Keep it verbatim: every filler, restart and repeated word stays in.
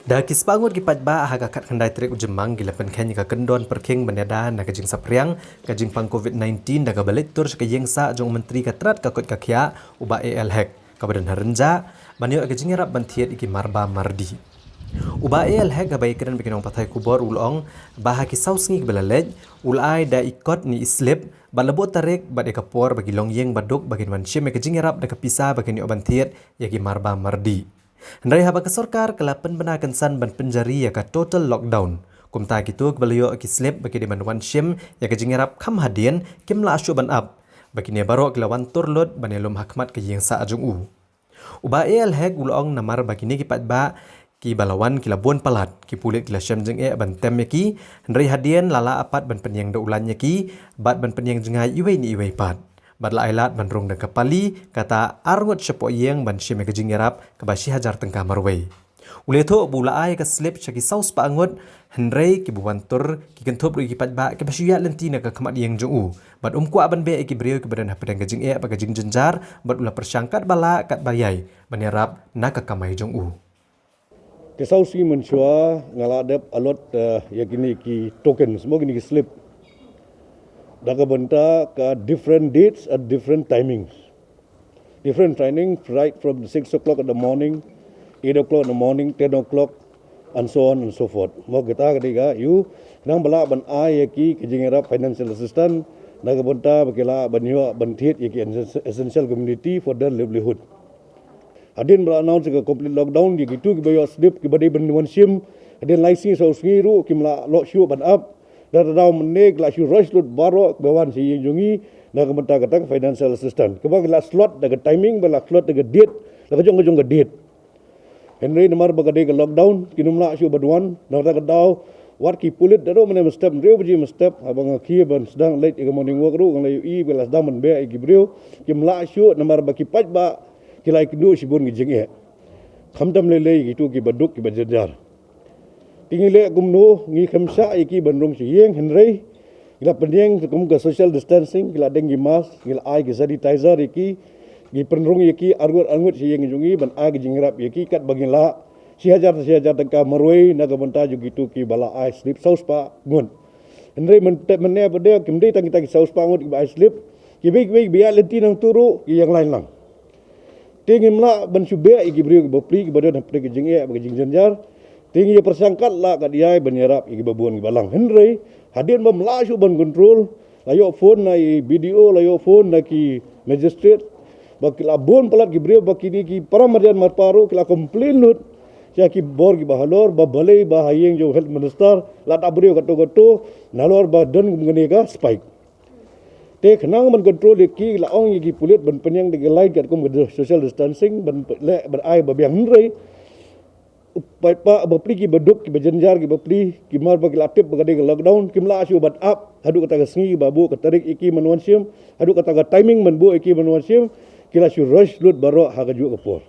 Da ki spah ngut ki paidbah ha ka khatkhyndai tarik u Jymmang ki la pynkheiñ ïa ka kyndon pyrkhing ban ïada na ka jingsaphriang ka jingpang covid nineteen da kaba leit tur sha ka ïing sah jong u Myntri ka tnat ka koit ka khiah u Bah A L Hek, kaba don ha Rynjah, ban ïoh ïa ka jingïarap ban thied ïa ki marba mardi. U Bah A L Hek, haba ïakren bad ki nongpathai khubor, u la ong ba ha ki saw sngi kiba la leit u la ai da i kot ne i slip bad la buh tarik bad ïa ka por ba ki longïing baduk ba kin wan shim ïa ka jingïarap da ka pisa ba kin ïoh ban thied ïa ki marba mardi. Hynrei haba ka sorkar ka la pynbna kynsan ban pynjari ïa ka total lockdown, kumta kito kiba la ïoh ki slip ba ki dei ban wan shim ïa ka jingïarap kham hadien kim lah shuh ban ap, ba kine baroh ki la wan tur lut ban ïalum ha khmat ka ïing sah jong u. U Bah A L Hek u la ong namar ba kine ki paidbah kiba la wan ki la bun palat, ki pulit ki la shem jingeh ban tem ïa ki, hynrei hadien la lah pat ban pynïeng da u lain ïa ki bad ban pynïeng jngai iwei ne iwei pat. Bad la ai lad ban rung da ka pali kata ar ngut shapoh ïing ban shim ïa ka jingïarap kaba shi hajar tyngka marwei. U la ïathuh ba u la ai ka slip sha ki saw spah ngut, hynrei kiba wan tur ki kynthup ruh ïa ki paidbah kiba shu ïaid lynti na ka khmat ïing jong u, bad um kwah ban beh ïa ki briew kiba don hapdeng ka jingeh bad ka jingjynjar, bad u la pyrshang katba lah katba ïai ban ïarap na ka kamai jong u. Te saw sngi mynshuwa nga la dep allot, eh, ïa kine ki tokens, mo, kine ki slip. Da ka bynta ka different dates at different timings. Different timing, right from six o'clock in the morning, eight o'clock in the morning, ten o'clock, and so on and so forth. Mo, kita ka dei ka ïoh, khnang ba lah ban ai ïa ki ka jingïarap financial assistance, da ka bynta ba ki lah ban ïoh ban thied ïa ki essential commodity for their livelihood. Hadien ba la announce ka complete lockdown, ïa kito kiba ïoh slip kiba dei ban wan shim hadien lai sngi saw sngi ruh kim lah loh shuh ban ap. Da ka daw mynne ki la shu rush lut baroh kiba wan sha ïing jong ngi na ka bynta kata ka financial assistance, kaba ki la slot da ka timing, ba la slot da ka date, da ka jong ka jong ka date. Hynrei namar ba ka dei ka lockdown kin ym lah shuh ban wan. Da ka daw wat ki pulit da ruh mynne mynstep, hynriew baje mynstep, haba nga khie ban sdang leit ïa ka morning walk ruh nga la ïohi ba la sdang ban beh ïa ki briew, kim lah shuh namar ba ki paidbah ki la ïakynduh shibun ki jingeh, khamtam lei lei kito kiba duk kiba jynjar. Te ngi leh kumno? Ngi khlem shah ïa ki ban rung sha ïing, hynrei ngi la pynïeng kum ka social distancing, ngi la deng ki mask, ngi la ai ki sanitizer ïa ki, ngi pynrung ïa ki ar ngut ar ngut sha ïing jong ngi ban ai ki jingïarap ïa ki katba ngi lah, shi hajar shi hajar tyngka marwei na ka bynta jong kito kiba la ai slip saw spah ngut. Hynrei mynta mynne pat de kim dei tang kita ki saw spah ngut kiba ai slip, kiwei kiwei ba ïaid lynti nangta ruh ki ïeng lain lang. Te ngim lah ban shu beh ïa ki briew kiba pli kiba don hapdeng ka jingeh bad ka jingjynjar. Te ngi ïa pyrshang katba lah katba ïai ban ïarap ïa kiba bun kiba lang, hynrei hadien bym lah shuh ban control, la ïoh phone na i B D O, la ïoh phone na ki magistrate, ba ki la bun palat ki briew, ba kine ki para marjan marpa ruh ki la complain lut sha ki bor kiba halor, ba balei ba ha ïing jong health minister la da briew katto katto, nalor ba don kum kane ka spike. Te khnang ban control ïa ki, la ong ïa ki pulit ban pynïeng da ki line katkum ka social distancing, ban leh ban ai ba biang, hynrei u paidbah ba pli kiba duk kiba jynjar kiba pli, ki mar ba ki la tip ba ka dei ka lockdown, kim lah shuh ban ap haduh kata ka sngi ba buh ka tarik ïa ki ban wan shim, haduh kata ka timing ban buh ïa ki ban wan shim, ki la shu rush lut baroh ha kajuh ka por.